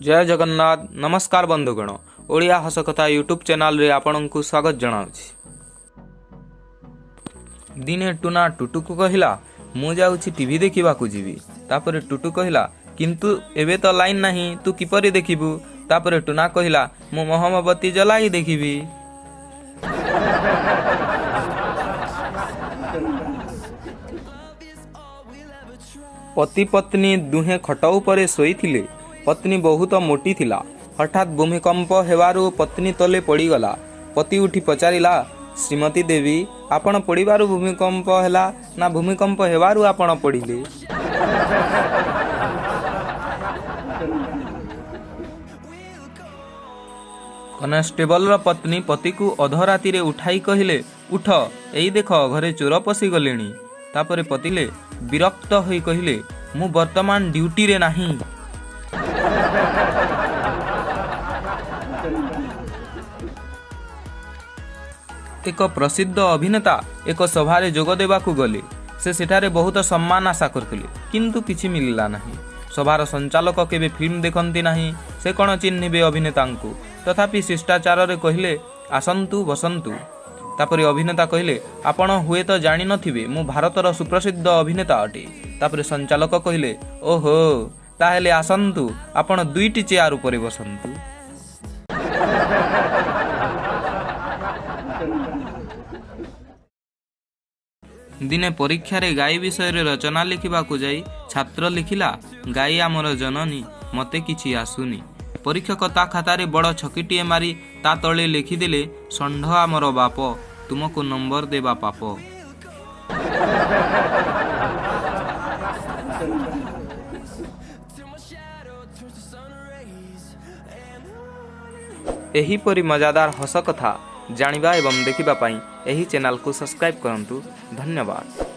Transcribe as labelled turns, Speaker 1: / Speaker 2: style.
Speaker 1: ଜୟ ଜଗନ୍ନାଥ। ନମସ୍କାର ବନ୍ଧୁଗଣ, ଓଡ଼ିଆ ହସ କଥା ୟୁଟ୍ୟୁବ୍ ଚ୍ୟାନେଲରେ ଆପଣଙ୍କୁ ସ୍ୱାଗତ ଜଣାଉଛି। ଦିନେ ଟୁନା ଟୁଟୁକୁ କହିଲା, "ମୁଁ ଯାଉଛି, ଟିଭି ଦେଖିବାକୁ ଯିବି।" ତାପରେ ଟୁଟୁ କହିଲା, "କିନ୍ତୁ ଏବେ ତ ଲାଇନ୍ ନାହିଁ, ତୁ କିପରି ଦେଖିବୁ?" ତାପରେ ଟୁନା କହିଲା, "ମୁଁ ମହମବତୀ ଜଲାଇ ଦେଖିବି।" ପତି ପତ୍ନୀ ଦୁହେଁ ଖଟ ଉପରେ ଶୋଇଥିଲେ। ପତ୍ନୀ ବହୁତ ମୋଟି ଥିଲା। ହଠାତ୍ ଭୂମିକମ୍ପ ହେବାରୁ ପତ୍ନୀ ତଳେ ପଡ଼ିଗଲା। ପତି ଉଠି ପଚାରିଲା, "ଶ୍ରୀମତୀ ଦେବୀ, ଆପଣ ପଡ଼ିବାରୁ ଭୂମିକମ୍ପ ହେଲା ନା ଭୂମିକମ୍ପ ହେବାରୁ ଆପଣ ପଡ଼ିଲେ?" କନେଷ୍ଟବଲର ପତ୍ନୀ ପତିକୁ ଅଧରାତିରେ ଉଠାଇ କହିଲେ, "ଉଠ, ଏଇ ଦେଖ, ଘରେ ଚୋର ପଶିଗଲେଣି।" ତାପରେ ପତିଲେ ବିରକ୍ତ ହୋଇ କହିଲେ, "ମୁଁ ବର୍ତ୍ତମାନ ଡ୍ୟୁଟିରେ ନାହିଁ।" ଏକ ପ୍ରସିଦ୍ଧ ଅଭିନେତା ଏକ ସଭାରେ ଯୋଗ ଦେବାକୁ ଗଲେ। ସେ ସେଠାରେ ବହୁତ ସମ୍ମାନ ଆଶା କରିଥିଲେ, କିନ୍ତୁ କିଛି ମିଳିଲା ନାହିଁ। ସଭାର ସଞ୍ଚାଳକ କେବେ ଫିଲ୍ମ ଦେଖନ୍ତି ନାହିଁ। ସେ କ'ଣ ଚିହ୍ନିବେ ଅଭିନେତାଙ୍କୁ? ତଥାପି ଶିଷ୍ଟାଚାରରେ କହିଲେ, "ଆସନ୍ତୁ, ବସନ୍ତୁ।" ତାପରେ ଅଭିନେତା କହିଲେ, "ଆପଣ ହୁଏତ ଜାଣିନଥିବେ, ମୁଁ ଭାରତର ସୁପ୍ରସିଦ୍ଧ ଅଭିନେତା ଅଟେ।" ତାପରେ ସଞ୍ଚାଳକ କହିଲେ, "ଓହୋ, ତାହେଲେ ଆସନ୍ତୁ, ଆପଣ ଦୁଇଟି ଚେୟାର ଉପରେ ବସନ୍ତୁ।" ଦିନେ ପରୀକ୍ଷାରେ ଗାଈ ବିଷୟରେ ରଚନା ଲେଖିବାକୁ ଯାଇ ଛାତ୍ର ଲେଖିଲା, "ଗାଈ ଆମର ଜନନୀ, ମୋତେ କିଛି ଆସୁନି।" ପରୀକ୍ଷକ ତା ଖାତାରେ ବଡ଼ ଛକିଟିଏ ମାରି ତା ତଳେ ଲେଖିଦେଲେ, "ଷଣ୍ଢ ଆମର ବାପ, ତୁମକୁ ନମ୍ବର ଦେବା ପାପ।" ଏହିପରି ମଜାଦାର ହସ କଥା ଜାଣିବା ଏବଂ ଦେଖିବା ପାଇଁ ଏହି ଚ୍ୟାନେଲକୁ ସବସ୍କ୍ରାଇବ୍ କରନ୍ତୁ। ଧନ୍ୟବାଦ।